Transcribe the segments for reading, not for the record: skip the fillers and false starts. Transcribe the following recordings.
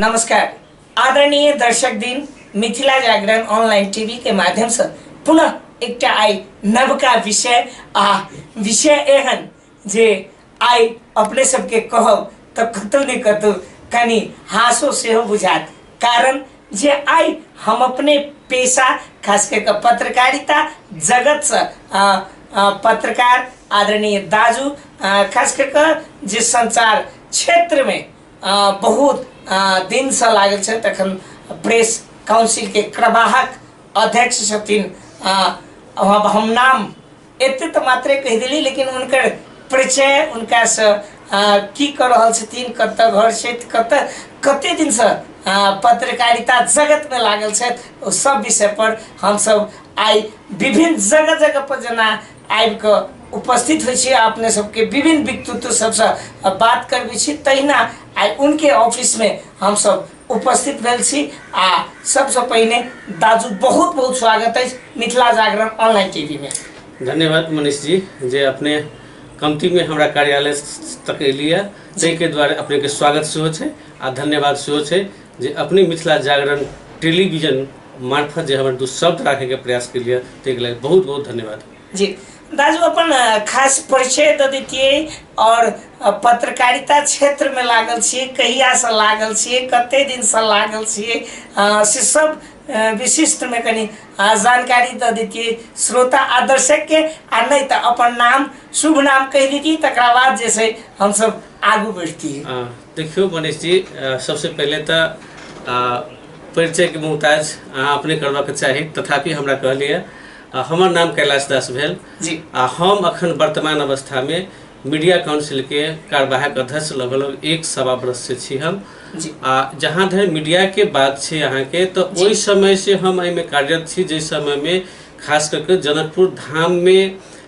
नमस्कार आदरणीय दर्शक दिन, मिथिला जागरण ऑनलाइन टीवी के माध्यम से पुनः एकटा आइ नवका विषय आ विषय एहन जे आइ अपने सबके कहब तऽ कतौ ने कतौ कनि हासो सेहो बुझायत, कारण जे आइ हम अपने पेशा खास कऽ कऽ पत्रकारिता जगतसँ पत्रकार आदरणीय दाजु खास कऽ कऽ जे संचार क्षेत्रमे बहुत दिनसँ लागल छै, तखन प्रेस काउंसिलके कार्यवाहक अध्यक्ष छथिन। अब हम नाम एते तऽ मात्रे कहि देली, लेकिन हुनकर परिचय, हुनकासँ की कऽ रहल छथिन, कतऽ घर छथि, कतऽ कते दिनसँ पत्रकारिता जगतमे लागल छथि, ओ सब विषय पर हमसब आइ विभिन्न जगह जगह पर जेना आबि कऽ उपस्थित होइ छी, अपने सबके विभिन्न व्यक्तित्व सबसँ बात करबै छी, तहिना आइ उनके ऑफिसमे हमसब उपस्थित भेल छी। आ सबसँ पहिने दाजू, बहुत बहुत स्वागत अछि मिथिला जागरण ऑनलाइन टीवी में। धन्यवाद मनीष जी, जे अपने कमती में हमरा कार्यालय तक एलियै, ताहिके द्वारे अपनेके स्वागत सेहो छै आ धन्यवाद सेहो छै जे अपने मिथिला जागरण टेलीविजन मार्फत जे हमर दू शब्द राखैके प्रयास केलियै, ताहिके लेल बहुत बहुत धन्यवाद। जी दाजू, अपन खास परिचय दऽ दैतियै और पत्रकारिता क्षेत्रमे लागल छियै, कहियासँ लागल छियै, कते दिनसँ लागल छियै, से सब विशिष्टमे कनि जानकारी दऽ दैतियै श्रोता आ दर्शकके। आ नहि तऽ अपन नाम, शुभ नाम कहि दैतियै, तकरा बाद जे छै हमसब आगू बढ़तियै। देखियौ मनीष जी, सबसँ पहिले तऽ परिचयके मुहताज अहाँ अपने करबाक चाही, तथापि हमरा कहलियै, हमर नाम कैलाश दास भेल जी। आ हम अखन वर्तमान अवस्थामे मीडिया काउंसिलके कार्यवाहक अध्यक्ष लगभग लगभग 1.25 वर्ष से छी हम जी। आ जहाँ धरि मीडियाके बात छै अहाँके, तऽ ओहि समय से हम एहिमे कार्यरत छी जाहि समयमे खास करके जनकपुर धाममे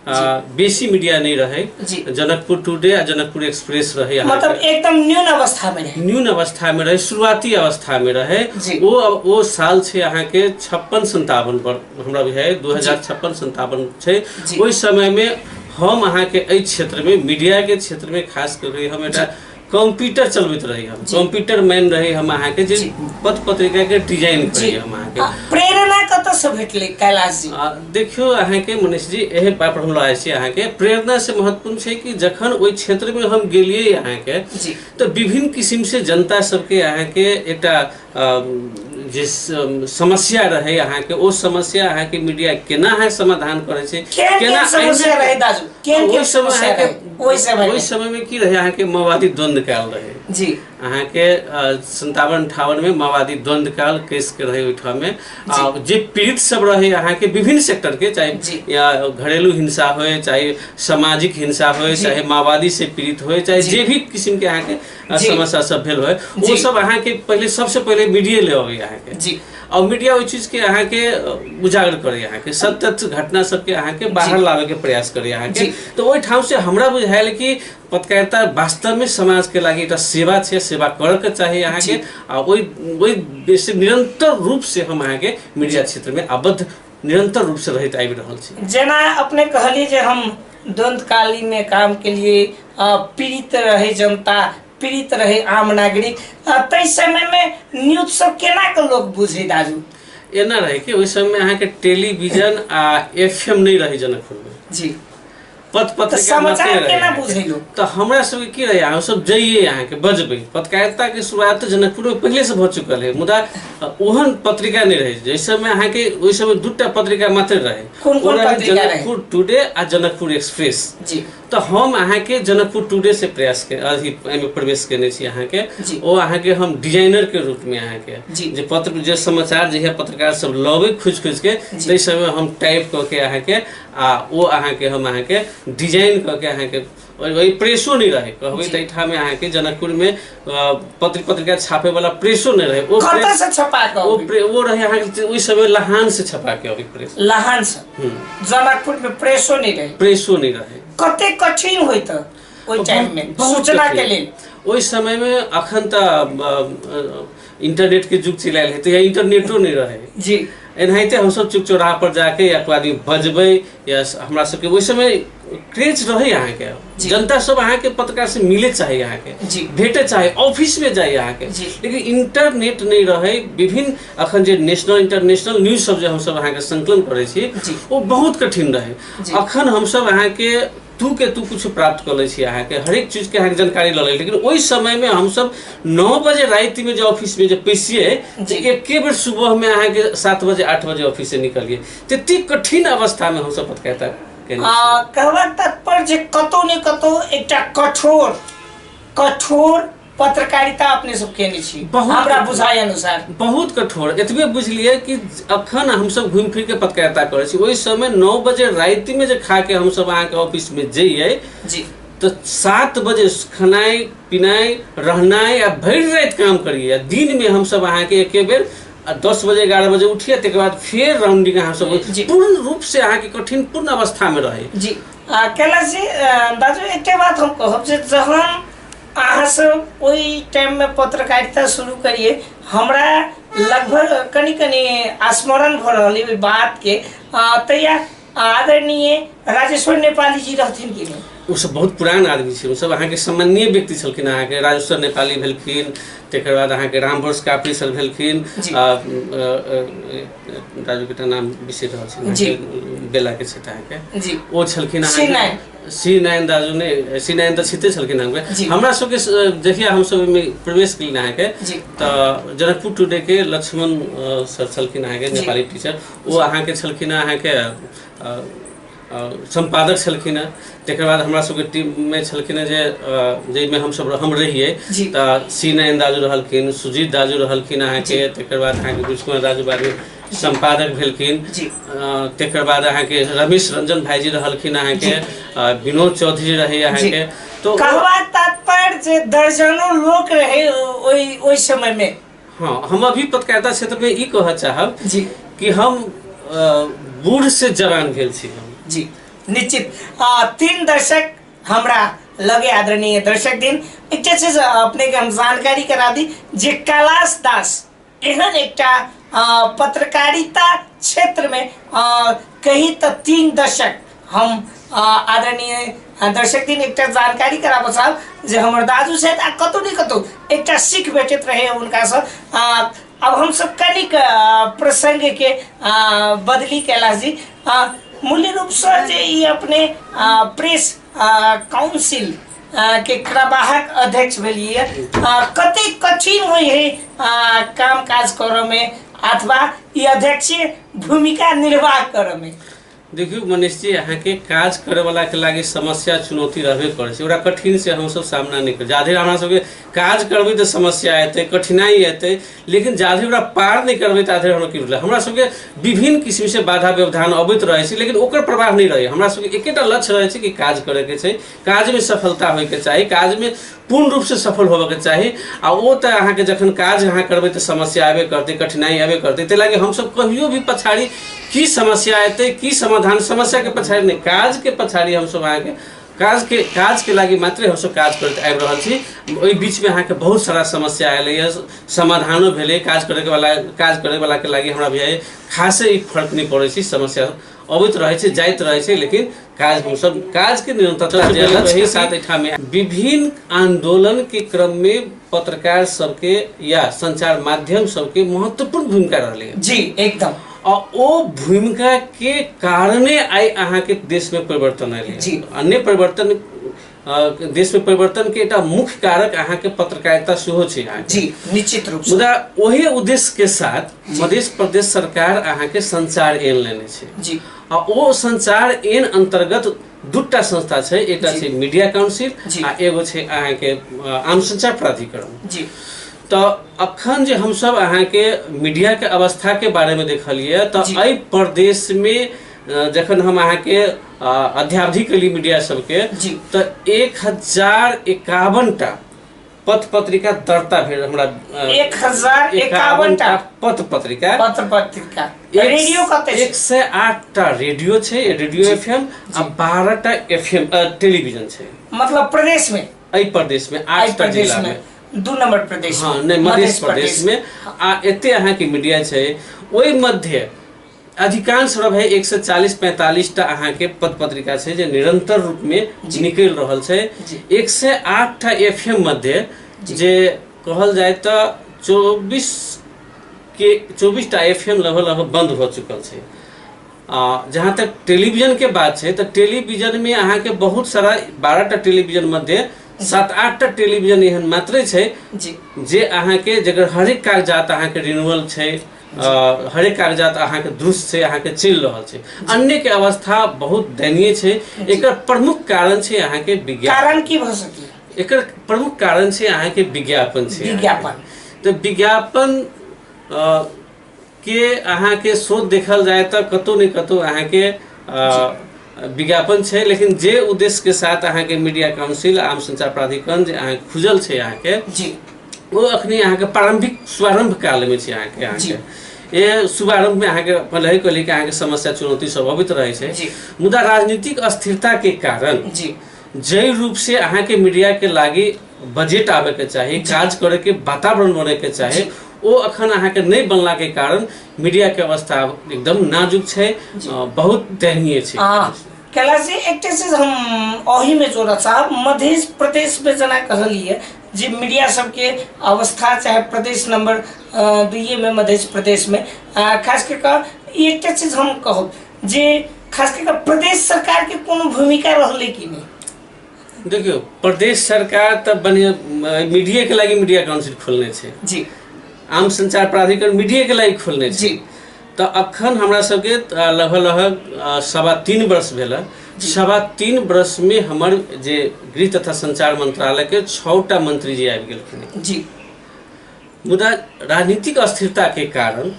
बेसी मीडिया नहि रहै जी। जनकपुर टुडे आ जनकपुर एक्सप्रेस रहै अहाँके। मतलब एकदम न्यून अवस्थामे रहै। न्यून अवस्थामे रहै, शुरुआती अवस्थामे रहै जी। ओ साल छै अहाँके 56-57 पर, हमरा बुझाइए 2056-57 छै जी। ओहि समयमे हम अहाँके एहि क्षेत्रमे, मीडियाके क्षेत्रमे खास करके हम एकटा कंप्यूटर चलबैत रही, हम कंप्यूटर मैन रही हम अहाँके, जे पत्र पत्रिकाके डिजाइन जी। करी हम अहाँके। प्रेरणा कतऽसँ भेटलै कैलाश जी? देखियौ अहाँके मनीष जी, एहि बात पर हम लऽ छी अहाँके। प्रेरणा से महत्वपूर्ण छै कि जखन ओहि क्षेत्रमे हम गेलियै अहाँके जी। तऽ विभिन्न किसिम से जनता सबके अहाँके एकटा जे समस्या रहै अहाँके, ओ समस्या अहाँके मीडिया केना अहाँ समाधान करै छै, केहन केहन समस्या रहै दाजू? केहन केहन ओहि समय समस्या अहाँके रहै ओहि समय? ओहि समयमे की रहै अहाँके, माओवादी द्वंद्व काल रहै जी। अहाँके। 57-58 मे माओवादी द्वंद्व काल केसके रहै ओहिठाममे, आ जे पीड़ित सब रहै अहाँके विभिन्न सेक्टरके, चाहे जी। या घरेलू हिंसा होय, चाहे सामाजिक हिंसा होय, जी। चाहे माओवादी से पीड़ित होय, चाहे जी। जे भी किसिमके अहाँके जी। समस्या सब भेल होय, जी। ओ सब अहाँके पहिले, सबसे पहिले मीडिये ले अबै अहाँके जी। और मीडिया ओहि चीजके अहाँके उजागर करे, अहाँके सत्य घटना सबके अहाँके बाहर लाबैके प्रयास करे अहाँके। जी। तऽ ओहिठाम से हमरा बुझायल कि पत्रकारिता वास्तवमे समाजके लागि एकटा सेवा छै, सेवा करऽके चाही अहाँके। जी। आ ओहि ओहि बेसी निरंतर रूप से हम अहाँके मीडिया क्षेत्रमे आबद्ध निरंतर रूप से रहैत आबि रहल छी। जेना अपने कहलियै जे हम द्वंद्वकालीनमे काम केलियै, पीड़ित रहे जनता, पीड़ित रहे आम नागरिक, ताहि समयमे न्यूज सब केना के लोक बुझे दाजू? एना रहै कि ओहि समयमे अहाँके टेलीविजन आ एफएम नहि रहै जनकपुरमे जी। पत्र तऽ पत्रिका समाचार मात्रे रहै केना अहाँके। बुझै लोक? तऽ हमरा सबके की रहै, अहाँ सब जइए अहाँके बजबै। पत्रकारिताके शुरुआत तऽ जनकपुरमे पहिलेसँ भऽ चुकल है, मुदा ओहन पत्रिका नहि रहै जाहि समय अहाँके। ओहि समय दूटा पत्रिका मात्र रहै। कोन कोन ओ रहै पत्रिका रहै? जनकपुर टुडे आ जनकपुर एक्सप्रेस जी। तऽ हम अहाँके जनकपुर टुडे से प्रयास के अथी एहिमे प्रवेश केने छी अहाँके जी। ओ अहाँके हम डिजाइनरके रूपमे अहाँके जी। जे पत्र, जे समाचार जहिया पत्रकार सब लबै खोजि खोजिके, जी। ताहि समय हम टाइप कऽ के अहाँके आ ओ अहाँके हम अहाँके डिजाइन कऽ के अहाँके। ओहि प्रेसो नहि रहै कहबै जी। तऽ एहिठाम अहाँके जनकपुरमे पत्र पत्रिका छापे वाला प्रेसो नहि रहै। ओ कतऽ प्रेस से छपा कऽ ओ अबै? ओ रहै अहाँके ओहि समय लहान से छपा के अबै प्रेस। लहान से? जनकपुर में प्रेसो नहि रहै? प्रेसो नहि रहै। कते कठिन होइत ओहि टाइम में बहुत सूचना के कठिन। लेल? ओहि समयमे अखन तऽ इंटरनेट के युग चलि आयल है, तऽ यहाँ इंटरनेटो नहि रहै जी। एनाहिते हमसब चौक चौराहा पर जाके या कोइ आदमी बजबै या हमरा सबके ओहि समय क्रेज रहे अहाँके, जी। जनता सब अहाँके पत्रकार से मिले चाहे, अहाँके जी। भेटे चाहे, ऑफिस में जाए अहाँके, जी। लेकिन इंटरनेट नहीं रहे। विभिन्न अखन जे नेशनल इंटरनेशनल न्यूज सब जे हमसब अहाँके संकलन करै छी जी। ओ बहुत कठिन रहे। जी। अखन हमसब अहाँके तू के तू कुछ प्राप्त कऽ लै छी, अहाँके हरेक चीज के अहाँके जानकारी लऽ लै, लेकिन ओहि समय में हमसब 9 बजे राति में जे ऑफिस में जे पैसिए जी। एके बेर सुबह में अहाँके 7 बजे 8 बजे ऑफिस से निकलिए, ततेक कठिन अवस्था में हमसब पत्रकारिता केने छी। कहबाक तात्पर्य जे कतौ ने कतौ एकटा कठोर कठोर पत्रकारिता अपने सब केने छी बहुत हमरा कठोर। बुझाइ अनुसार। बहुत कठोर। एतबे बुझलियै कि अखन हमसब घुमि फिर के पत्रकारिता करै छी, ओहि समय 9 बजे राति में जे खा के हमसब अहाँके ऑफिस में जइयै जी तऽ 7 बजे खेनाइ पिनाइ रहनाइ आ भरि राति काम करियै, आ दिन में हमसब अहाँके एके बेर आ 10 बजे 11 बजे उठिए, तकर बाद फेर राउंडिंग अहाँ सब जी। पूर्ण रूप से अहाँके कठिन पूर्ण अवस्था में रहे। जी। कैलाश जी, दाजू, एकटा बात हम कहब जे जहन अहाँ सब ओहि टाइम में पत्रकारिता शुरू करिए, हमरा लगभग कनि कनि स्मरण भऽ रहल ओहि बात के, तहिया आदरणीय राजेश्वर नेपाली जी रहथिन कि नहि? ओ सब बहुत पुरान आदमी छै, ओ सब अहाँके सम्माननीय व्यक्ति छलखिन। अहाँके राजेश्वर नेपाली भेलखिन, तकर बाद अहाँके रामभरोस कापड़ी सर भेलखिन, जी। राजू के नाम बिसरि रहल छी, जी। अहाँके बेला के छथि अहाँके, जी। ओ छलखिन सी अहाँके नाइन। सी नाइन दाजू ने, सी नाइन तऽ छिते छलखिन अहाँके। जी। हमरा सबके जहिया हमसब ओहिमे प्रवेश केलियै अहाँके जी। तऽ जनकपुर टुडे के लक्ष्मण सर छलखिन अहाँके जी। नेपाली टीचर, ओ अहाँके छलखिन अहाँके सम्पादक छलखिन हेँ। तकर बाद हमरा सबके टीममे छलखिन हेँ जे जाहिमे हमसब हम रहियै जी। तऽ सी नारायण दाजू रहलखिन, सुजीत दाजू रहलखिन अहाँके, तकर बाद अहाँके ब्रिज कुमार दाजू बादमे सम्पादक भेलखिन, जी। तकर बाद अहाँके रमेश रंजन भाईजी रहलखिन अहाँके, विनोद चौधरी रहै अहाँके। तो कहबाक तात्पर्य जे दर्जनों लोक रहे ओहि ओहि समय में। हाँ, हम अभी पत्रकारिता क्षेत्र में ई कहऽ चाहब जी। कि हम बूढ़ से जवान भेल छी हम। जी निश्चित। 3 दशक हमरा लगे आदरणीय दर्शक दिन एकटा चीज अपने के हम जानकारी करा दी जे कैलाश दास एहन एकटा पत्रकारिता क्षेत्र में कही तऽ 3 दशक हम आदरणीय दर्शक दिन एकटा जानकारी कराबऽ चाहब जे हमर दाजू छथि आ कतहु ने कतहु एकटा सीख भेटैत रहे हुनकासँ। आब हमसब कनिक प्रसंग के बदली कैलाश जी, मूल्य रूपसँ जे ई अपने प्रेस काउंसिल के कार्यवाहक अध्यक्ष भेलियै, कतेक कठिन होइ है काम काज करऽ में अथवा ई अध्यक्षीय भूमिका निर्वाह करऽ में? देखियौ मनीष जी, अहाँके काज करैवलाके लागि समस्या चुनौती रहबे करै छै, ओकरा कठिन से हमसब सामना नहि करै। जाधरि हमरा सबके काज करबै तऽ समस्या एतै, कठिनाइ एतै, लेकिन जाधरि ओकरा पार नहि करबै ताधरि हमरा की बुझल। हमरा सबके विभिन्न किसिमसँ बाधा व्यवधान अबैत रहै छै, लेकिन ओकर प्रभाव नहि रहै। हमरा सबके एकेटा लक्ष्य रहै छै कि काज करैके छै, काजमे सफलता होइके चाही, काजमे पूर्ण रूपसँ सफल होबऽके चाही। आ ओ तऽ अहाँके जखन काज अहाँ करबै तऽ समस्या अयबे करतै, कठिनाइ अयबे करतै। ताहि लागी हमसब कहियो भी पछाड़ी की समस्या एतै की समाधान, समस्याके पछाड़ी नहि, काजके पछाड़ी हमसब अहाँके काजके लागि मात्रे हमसब काज करैत आबि रहल छी। ओहि बीचमे अहाँके बहुत सारा समस्या एलैए, समाधानो भेलै। काज करैवलाके लागि हमरा बुझाइए खासे ई फर्क नहि पड़ै छै। समस्या अबैत रहै छै, जाइत रहै छै, लेकिन काज हमसब काजके निरंतरता जे लक्ष्यके साथ एहिठाम विभिन्न आंदोलनके क्रममे पत्रकार सबके या संचार माध्यम सबके महत्वपूर्ण भूमिका रहलै। जी एकदम। आ ओ भूमिका के कारणे आइ अहाँके देशमे परिवर्तन एलै। जी। अन्य परिवर्तन देशमे परिवर्तन के एकटा मुख्य कारक अहाँके पत्रकारिता सेहो छै अहाँके। जी निश्चित रूप से। मुदा ओही उद्देश्य के साथ मध्य प्रदेश सरकार अहाँके संचार एन लेने छै। जी। आ ओ संचार एन अंतर्गत दूटा संस्था छै, एकटा जी। छै मीडिया काउंसिल जी। आ एगो छै अहाँके आम संचार प्राधिकरण। जी। तऽ अखन जे हमसब अहाँके मीडियाके अवस्थाके बारेमे देखलियै तऽ जी। एहि प्रदेशमे जखन हम अहाँके अध्यावधि केली मीडिया सबके जी। तऽ 1051 टा पत्र पत्रिका दर्ता भेल हमरा। 1051 टा पत्र पत्रिका। पत्र पत्रिका। रेडियो कते छै? 108 टा रेडियो छै, रेडियो एफएम, आ 12 टा एफएम टेलीविजन छै। मतलब प्रदेश में? एहि प्रदेश में एहि 8 टा प्रदेश जिला में में। 2 नंबर प्रदेश हाँ में। नहीं, मध्य प्रदेश में। आ एते अहाँके मीडिया छै, ओहि मध्य अधिकांश रहे 140-45 टा अहाँके पत्र पत्रिका छै जे निरंतर रूपमे जी। निकलि रहल छै। जी। 108 टा एफ एम मध्य जे कहल जाय तऽ 24 टा एफ एम लगभग लगभग बंद हो चुकल छै। आ जहाँ तक टेलीविजन के बात छै तऽ टेलीविजन में अहाँके बहुत सारा 12 टा टेलीविजन मध्य 7-8 टा टेलीविजन एहन मात्रे छै जे अहाँके जकर हरेक कागजात अहाँके रिन्यूअल छै, हरेक कागजात अहाँके दुरुस्त छै, अहाँके चलि रहल छै। अन्य के अवस्था बहुत दयनीय छै। एकर प्रमुख कारण छै अहाँके विज्ञापन। कारण की भऽ सकलै? एकर प्रमुख कारण छै अहाँके विज्ञापन छै। विज्ञापन। तऽ विज्ञापन के अहाँके स्रोत देखल जाय तऽ कतौ ने कतौ अहाँके विज्ञापन छै, लेकिन जे उद्देश्य के साथ अहाँके मीडिया काउंसिल आम संचार प्राधिकरण जे अहाँके खुजल छै अहाँके ओ अखनी अहाँके प्रारंभिक शुभारंभ कालमे छै। अहाँके अहाँके ए शुभारंभमे अहाँके पहिले ही कहली कि अहाँके समस्या चुनौती सब अबैत रहै छै। मुदा राजनीतिक अस्थिरता के कारण जाहि रूप से अहाँके मीडिया के लागी बजट आबे के चाही, काज करे के वातावरण बने के चाही, ओ अखन अहाँके नहि बनला के कारण मीडिया के अवस्था एकदम नाजुक छै, बहुत दयनीय छै। कैलाश जी, एकटा चीज हम ओहिमे जोड़ऽ चाहब। मध्य प्रदेश में जेना कहलियै जे मीडिया सबके अवस्था, चाहे प्रदेश नंबर 2 में मध्य प्रदेश में खास कऽ कऽ ई एकटा चीज हम कहब जे खास कऽ कऽ प्रदेश सरकार के कोनो भूमिका रहलै कि नहि? देखियौ, प्रदेश सरकार तऽ बढ़िया मीडिया के लागि मीडिया काउंसिल खोलने छै आम संचार प्राधिकरण मीडिया के लागि खोलने छै। तऽ अखन हमरा सबके लगभग लगभग 3.25 वर्ष भेल। 3.25 वर्षमे हमर जे गृह तथा संचार मंत्रालय के 6 टा मंत्री जी आबि गेलखिन। मुदा राजनीतिक अस्थिरता के कारण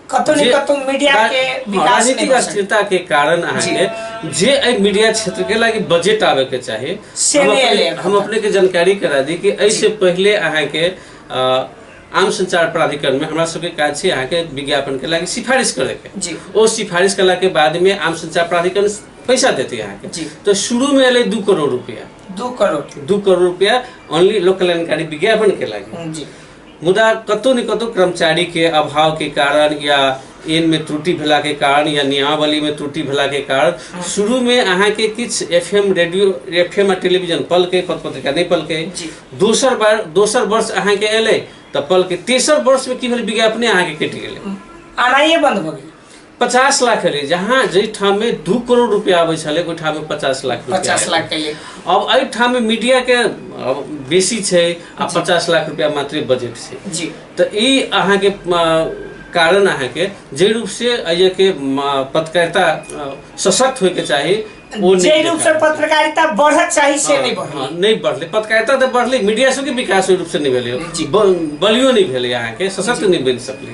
कतौ ने कतौ मीडिया के विकास राजनीतिक अस्थिरता के कारण अहाँके जे एहि मीडिया क्षेत्र के लागि बजट आबे के चाही से हम नहि अपने एलै एखन हम तक। अपने के जानकारी करा दी कि एहिसँ पहिले अहाँके आम संचार प्राधिकरण में हमरा सबके काज छै अहाँके विज्ञापन के लागि सिफारिश करे के। ओ सिफारिश कला के बाद में आम संचार प्राधिकरण पैसा देते अहाँके। तो शुरू में एलै 2 करोड़ रुपया। 2 करोड़। 2 करोड़ रुपया ओनली लोक कल्याणकारी विज्ञापन के लागि। मुदा कतौ ने कतौ कर्मचारी के अभाव के कारण या एन में त्रुटि भेला के कारण या नियमावली में त्रुटि भेला के कारण शुरू में अहाँके किछु F M radio F M आ टेलीविजन पलकै, पत्र पत्रिका नहि पलकै। दोसर बार दोसर वर्ष अहाँके एलै तऽ पलकै। तेसर वर्ष में की भेलै, विज्ञापने अहाँके कटि गेलै, आनाइए बंद भऽ गेलै। 50 लाख एलै, जहाँ जाहिठाम में 2 करोड़ रुपया आबै छलै ओहिठाम में 50 लाख रुपया 50 एलै। लाख एलै। अब एहिठाम में मीडिया के अब बेसी छै आ 50 लाख रुपया मात्रे बजट छै। तऽ ई अहाँके कारण अहाँके जे रूप से एहिके पत्रकारिता सशक्त होइके चाही ओ जे रूप से पत्रकारिता बढ़क चाही से नहि बढ़लै। हाँ, नहि बढ़लै। पत्रकारिता तऽ बढ़लै, मीडिया सबके विकास ओहि रूप से नहि भेलै, बलियो नहि भेलै, अहाँके सशक्त नहि बनि सकलै।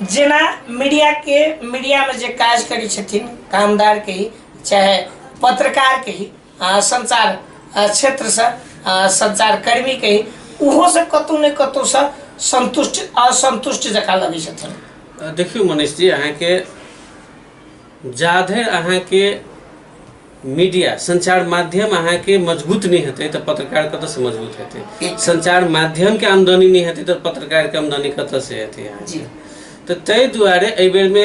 जेना मीडिया के मीडिया में जे काज करै छथिन कामदार के ही चाहे पत्रकार के ही संचार क्षेत्र से संचारकर्मी के ही ओहो से कतौ ने कतौ से संतुष्ट असंतुष्ट जकाँ लगै छथिन। देखियौ मनीष जी, अहाँके जाधरि अहाँके मीडिया संचार माध्यम अहाँके मजबूत नहि हेतै तऽ पत्रकार कतऽसँ मजबूत हेतै? संचार माध्यमके आमदनी नहि हेतै तऽ पत्रकारके आमदनी कतऽसँ हेतै अहाँके? तऽ ताहि दुआरे एहि बेरमे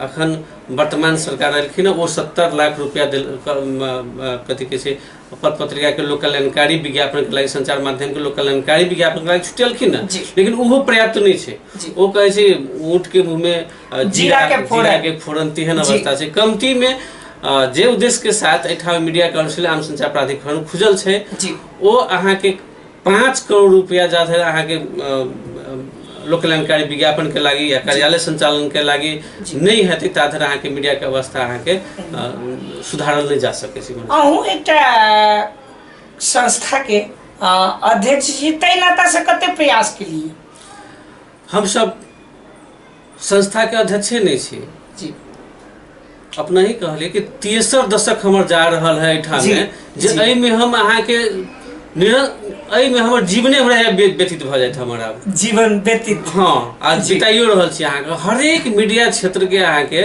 अखन वर्तमान सरकार एलखिन ओ 70 लाख रुपया देल कथी कहै छै पत्र पत्रिकाके लोक कल्याणकारी विज्ञापनके लागि, संचार माध्यमके लोक कल्याणकारी विज्ञापनके लागि छुटेलखिन हँ, लेकिन ओहो पर्याप्त नहि छै। ओ कहै छै ऊँटके मुँहमे जीरा के फोरन। जीरा के फोरन तेहन अवस्था छै। कमतीमे जे उद्देश्य के साथ एहिठाम मीडिया काउंसिल आम संचार प्राधिकरण खुजल छै ओ अहाँके 5 करोड़ रुपया जा धरि अहाँके लोक कल्याणकारी विज्ञापन के लागि या कार्यालय संचालन के लागि नहि हेतै ता धरि अहाँके मीडिया के अवस्था अहाँके सुधारल नहि जा सकै छै। अहूँ एकटा संस्था के अध्यक्ष छी, ताहि नाता से कते प्रयास केलिए? हमसब संस्था के अध्यक्षे नहीं छी। अपना ही कहलिए कि तेसर दशक हमर जा रहल है एहिठाम में, जे एहिमे हम अहाँके एहिमे हमर जीवने हमरा व्यतीत भऽ जायत हमर आब जीवन व्यतीत। हाँ, आज बिताइयो रहल छी अहाँके हरेक मीडिया क्षेत्र के अहाँके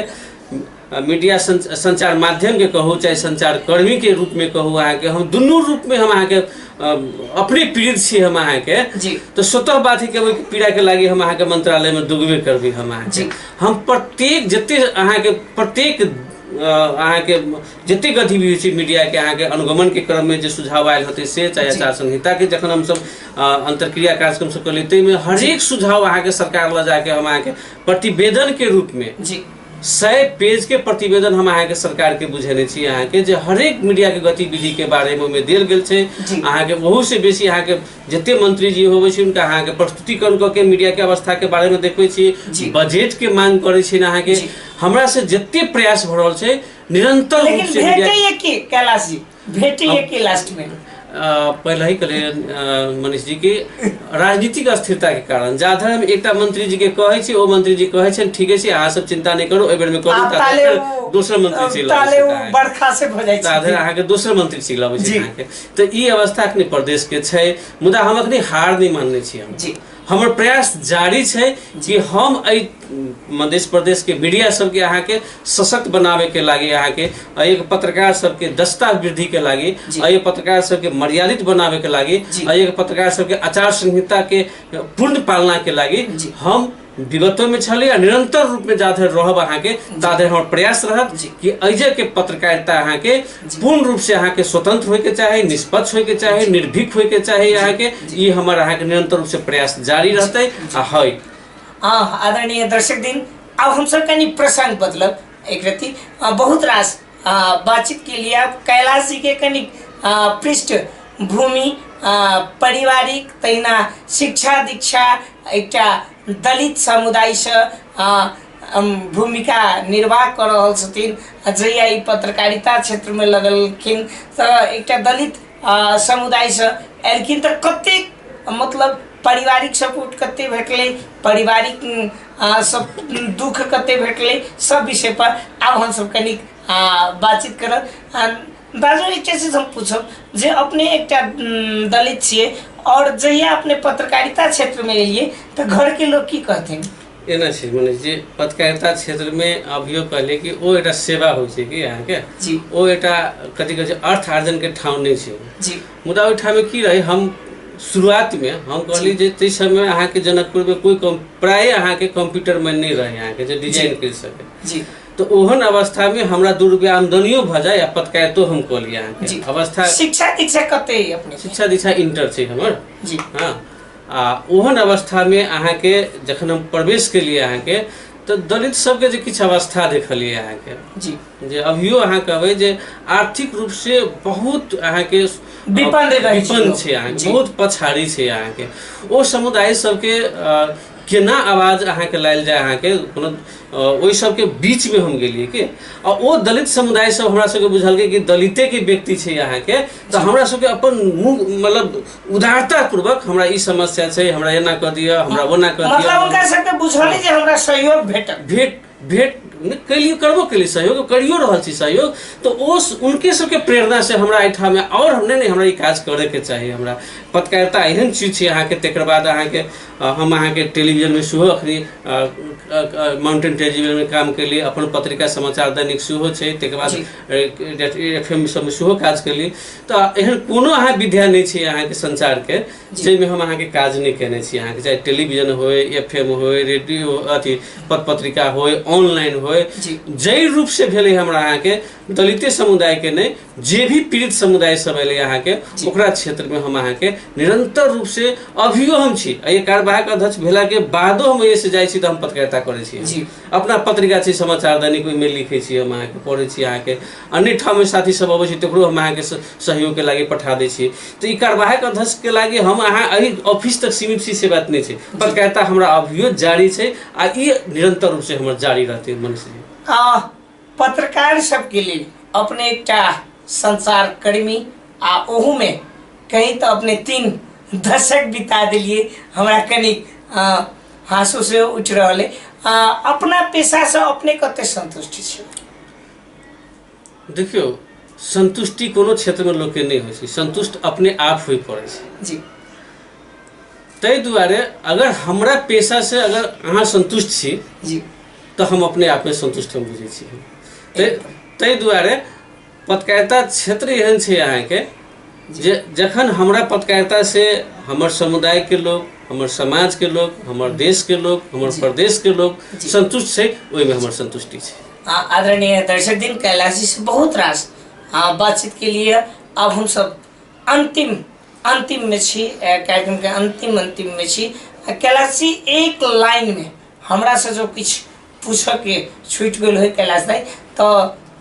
मीडिया संचार माध्यमके कहू चाहे संचारकर्मीके रूपमे कहू, अहाँके हम दुनू रूपमे हम अहाँके अपने पीड़ित छी हम अहाँके। तऽ स्वतः बात है कि ओहि पीड़ाके लागि हम अहाँके मंत्रालयमे दुगबे करबै हम अहाँके। हम प्रत्येक जते अहाँके प्रत्येक अहाँके जते गतिविधि होइ छै मीडियाके अहाँके अनुगमनके क्रममे जे सुझाव आयल होतै से, चाहे आचार संहिताके जखन हमसब अन्तर्क्रिया कार्यक्रम सब करलियै ताहिमे हरेक सुझाव अहाँके सरकार लग जाके हम अहाँके प्रतिवेदनके रूपमे 100 पेज के प्रतिवेदन हम अहाँके सरकार के बुझेने छी अहाँके, जे हरेक मीडिया के गतिविधि के बारे में ओहिमे देल गेल छै। अहाँके ओहू से बेसी अहाँके जते मंत्री जी होबै छै हुनका अहाँके प्रस्तुतिकरण कऽ के मीडिया के अवस्था के बारे में देखबै छी, बजट के मांग करै छी अहाँके। हमरा से जते प्रयास भऽ रहल छै निरंतर रूप लेकिन से मीडिया भेटैए की कैलाश जी, भेटैए की लास्ट में? पहले ही कहलियै मनीष जी कि राजनीतिक अस्थिरता के कारण जाधर हम एकटा मंत्री जी के कहै छी, ओ मंत्री जी कहै छनि ठीके छै अहाँ सब चिंता नहि करू, एहि बेर में करू, आ ता ताले धरि ओ दोसर मंत्री चलि अबै ताले छै ओ अहाँके। बरखा से भऽ जाइ ता धरि छै। अहाँके दोसर मंत्री चलि अबै छै अहाँके। तऽ ई अवस्था अखनी प्रदेश के छै, मुदा हम अखनी हार नहि मानने छी हम। हमर प्रयास जारी छै कि हम एहि मध्य प्रदेश के मीडिया सबके अहाँके सशक्त बनाबे के लागी, अहाँके एहि पत्रकार सबके दक्षता वृद्धि के लागी, एहि पत्रकार सबके मर्यादित बनाबे के लागी, एहि पत्रकार सबके आचार संहिता के पूर्ण पालना के लागी हम विगतो में छली आ निरंतर रूप में जाधरि रहब अहाँके ताधरि हमर प्रयास रहत कि एहि के पत्रकारिता अहाँके पूर्ण रूप से अहाँके स्वतंत्र होइके चाही, निष्पक्ष होइके चाही, निर्भीक होइके चाही अहाँके। ई हमर अहाँके निरंतर रूप से प्रयास जारी रहतै आ है। हाँ आदरणीय दर्शक दिन, अब हम सब कनी प्रसंग बदलब एक रति। बहुत रास बातचीत के लिए अब कैलाश जी के कनी पृष्ठभूमि पारिवारिक तहिना शिक्षा दीक्षा एकटा दलित समुदाय से भूमिका निर्वाह कऽ रहल छथिन। जहिया ई पत्रकारिता क्षेत्रमे लगलखिन तऽ एकटा दलित समुदायसँ एलखिन तऽ कतेक मतलब पारिवारिक सपोर्ट कते भेटलै, पारिवारिक सब दुख कते भेटलै, सब विषय पर आब हमसब कनिक बातचीत करब। बाजू एकटा चीज हम पूछब जे अपने एकटा दलित छियै और जहिया अपने पत्रकारिता क्षेत्रमे एलियै तऽ घरके लोग की कहथिन? एना छै मनीष जी, पत्रकारिता क्षेत्रमे अभियो कहलियै कि ओ एकटा सेवा होइ छै कि अहाँके ओ एकटा कथी कहै छै अर्थ आर्जनके ठाउँ नहि छै। मुदा ओहिठाममे की रहै, हम शुरुआतमे हम कहली जे ताहि समय अहाँके जनकपुरमे कोइ कम प्रायः अहाँके कम्प्यूटर मैन नहि रहै अहाँके जे डिजाइन करि सकै। तऽ ओहन अवस्थामे हमरा 2 रुपया आमदनियो भऽ जाय आ पत्रकारितो हम कऽ ली अहाँके अवस्था। शिक्षा दीक्षा कते अपने? शिक्षा दीक्षा इंटर छै हमर। हाँ, आ ओहन अवस्थामे अहाँके जखन हम प्रवेश केलियै अहाँके तऽ दलित सबके जे किछु अवस्था देखलियै अहाँके जे अभियो अहाँ कहबै जे आर्थिक रूप से बहुत अहाँके विपन्न रहै छै विपन्न लोक। छै अहाँके, बहुत पछाड़ी छै अहाँके। ओ समुदाय सबके केना आवाज अहाँके लायल जाय अहाँके कोनो ओहि सबके बीचमे हम गेलियै कि आ ओ दलित समुदाय सब हमरा सबके बुझलकै कि दलितेके व्यक्ति छै अहाँके, तऽ हमरा सबके अपन मुँह मतलब उदारतापूर्वक हमरा ई समस्या छै, हमरा एना कऽ दिअ, हमरा ओना कऽ दिअ, मतलब हुनका सबके बुझल जे हमरा सहयोग भेटत। भेट भेट नहि कैलियो, करबो केलियै सहयोग, करियो रहल छी सहयोग। तऽ ओ उनके सबके प्रेरणा से हमरा एहिठाममे आओर हम नहि हमरा ई काज करैके चाही, हमरा पत्रकारिता एहन चीज छै अहाँके। तकर बाद अहाँके हम अहाँके टेलीविजनमे सेहो अखनी माउंटेन टेलीविजनमे काम केलियै, अपन पत्रिका समाचार दैनिक सेहो छै, तकर बाद एफ एम सबमे सेहो काज केलियै। तऽ एहन कोनो अहाँ विद्या नहि छै अहाँके संचारके जाहिमे हम अहाँके काज नहि केने छी अहाँके, चाहे टेलीविजन होय, एफ एम होय, रेडियो अथी पत्र पत्रिका होय, ऑनलाइन होय, जाहि रूपसँ भेलै हमरा अहाँके दलिते समुदायके नहि, जे भी पीड़ित समुदाय सब एलै अहाँके ओकरा क्षेत्रमे हम अहाँके निरंतर रूपसँ अभियो हम छी। एहि कार्यवाहक अध्यक्ष भेलाके बादो हम एहिसँ जाइ छी तऽ हम पत्रकारिता करै छी। अपना पत्रिका छै समाचार दैनिक, ओहिमे लिखै छी हम अहाँके, पढ़ै छी अहाँके। अन्य ठाममे साथी सब अबै छै तकरो हम अहाँके सहयोगके लागि पठा दै छी। तऽ ई कार्यवाहक अध्यक्षके लागि हम अहाँ एहि ऑफिस तक सीमित छी से बात नहि छै। पत्रकारिता हमरा अभियो जारी छै आ ई निरंतर रूपसँ हमर जारी रहतै मनीष जी। पत्रकार सबके लेल अपने एकटा संचारकर्मी आ ओहूमे कहीं तऽ अपने 3 दशक बिता देलियै, हमरा कनि हाँसू से उठि रहल अइ। अपना पेशासँ अपने कते संतुष्ट छी? देखियौ, संतुष्टि कोनो क्षेत्रमे लोकके नहि होइ छै, संतुष्ट अपने आप होइ पड़ै छै। ताहि दुआरे अगर हमरा पेशासँ अगर अहाँ संतुष्ट छी तऽ हम अपने आपमे संतुष्ट हम बुझै छी। ताहि दुआरे पत्रकारिता क्षेत्र एहन छै अहाँके जे जखन हमरा पत्रकारिता से हमर समुदायके लोक, हमर समाजके लोक, हमर देशके लोक, हमर प्रदेशके लोक संतुष्ट छै, ओहिमे हमर संतुष्टि छै। आदरणीय दर्शक दिन, कैलाश जी से बहुत रास बातचीत के लिए अब हम सब अंतिम अंतिम में छी, कार्यक्रम के अंतिम अंतिम में छी। कैलाश जी, एक लाइन में हमरा से जो किछु पूछऽ के छूटि गेल हो कैलाश भाई, तो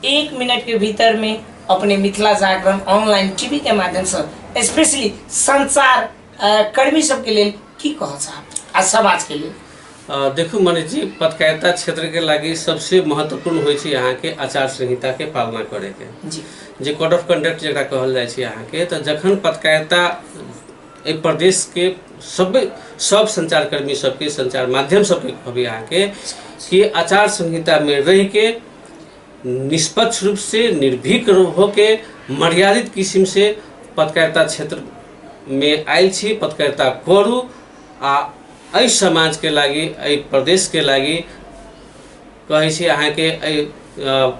1 मिनट के भीतर में अपने मिथिला जागरण ऑनलाइन टीवी के माध्यम से स्पेशली संचार कर्मी सबके लेल की कहऽ चाहब आ समाज के लेल? देखू मनीष जी, पत्रकारिता क्षेत्र के लागि सबसे महत्वपूर्ण होइ छै अहाँके आचार संहिता के पालना करे के, जे कोड ऑफ कंडक्ट जकरा कहल जाइ छै अहाँके। तऽ जखन पत्रकारिता एहि प्रदेश के सब संचारकर्मी सबके, संचार माध्यम सबके कहबै अहाँके कि आचार संहिता में रह के निष्पक्ष रूप से, निर्भीक होके, मर्यादित किसिम से पत्रकारिता क्षेत्र में आयल छी, पत्रकारिता करू आ एहि समाज के लागि, एहि प्रदेश के लागि कहै छी अहाँके, एहि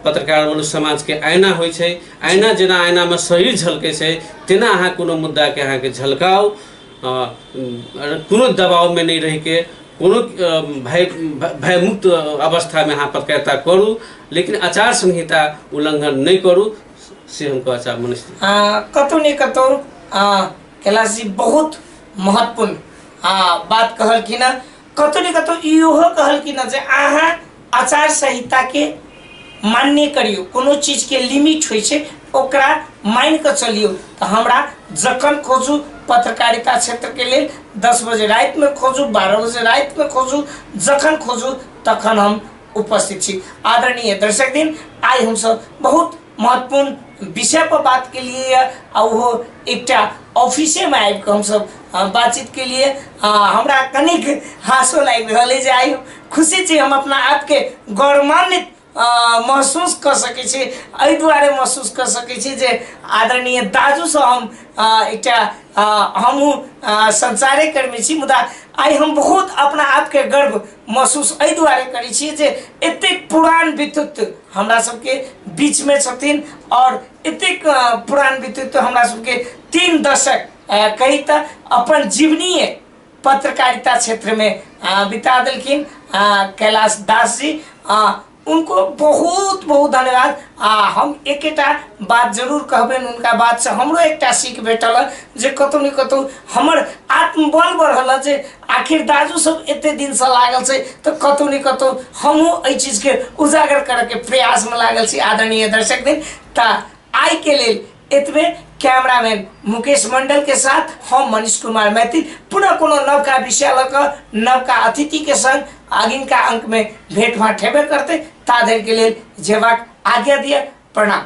पत्रकार बलु समाज के आईना होइ छै। आईना जेना आईना में शरीर झलकै छै, तेना अहाँ कोनो मुद्दा के अहाँके झलकाउ, कोनो दबाव में नहीं रह के, कोनो भयमुक्त अवस्था में अहाँ पत्रकारिता करू, लेकिन आचार संहिता उल्लंघन नहीं करू, से हम कहऽ चाहब मनीष जी। कतौ ने कतौ कैलाश जी बहुत महत्वपूर्ण बात कहलखिन हँ। कतौ ने कतौ इहो कहलखिन हँ जे अहाँ आचार संहिता के मान्य करियौ, कोनो चीज के लिमिट होइ छै, ओकरा मानि कऽ चलियौ। तऽ हमरा जखन खोजू पत्रकारिता क्षेत्र के लेल, 10 बजे राति में खोजू, 12 बजे राति में खोजू, जखन खोजू तखन हम उपस्थित छी। आदरणीय दर्शक दिन, आइ हमसब बहुत महत्वपूर्ण विषय पर बात के लिए आ ओहो एकटा ऑफिसे में आबि कऽ हमसब बातचीत के लिए। हमरा कनिक हासो लागि रहल अइ जे आइ खुशी छी, हम अपना आपके गौरवान्वित महसूस कऽ सकै छी। एहि दुआरे महसूस कऽ सकै छी जे आदरणीय दाजूसँ हम एकटा हमहूँ संचारे कर्मी छी, मुदा आइ हम बहुत अपना आपके गर्व महसूस एहि दुआरे करै छी जे एतेक पुरान व्यक्तित्व हमरा सबके बीचमे छथिन और एतेक पुरान व्यक्तित्व हमरा सबके 3 दशक कही तऽ अपन जीवनीय पत्रकारिता क्षेत्रमे बिता देलखिन कैलाश दास जी, उनको बहुत बहुत धन्यवाद। आ हम एकेटा बात जरूर कहबनि, उनका बातसँ हमरो एकटा सीख भेटल हँ जे कतहु ने कतहु हमर आत्मबल बढ़ल हँ जे आखिर दाजू सब एते दिनसँ लागल छै तऽ कतहु ने कतहु हमहूँ एहि चीजके उजागर करऽके प्रयासमे लागल छी। आदरणीय दर्शक दिन, तऽ आइके लेल एतबे। कैमरामैन मुकेश मंडल के साथ हम मनीष कुमार मैथिल पुनः कोनो नवका विषय लऽ कऽ नवका अतिथि के संग अगिनका अंक में भेंट भाँट हेबे करते। ता धरि के लेल जेबाक आज्ञा दिअ। प्रणाम।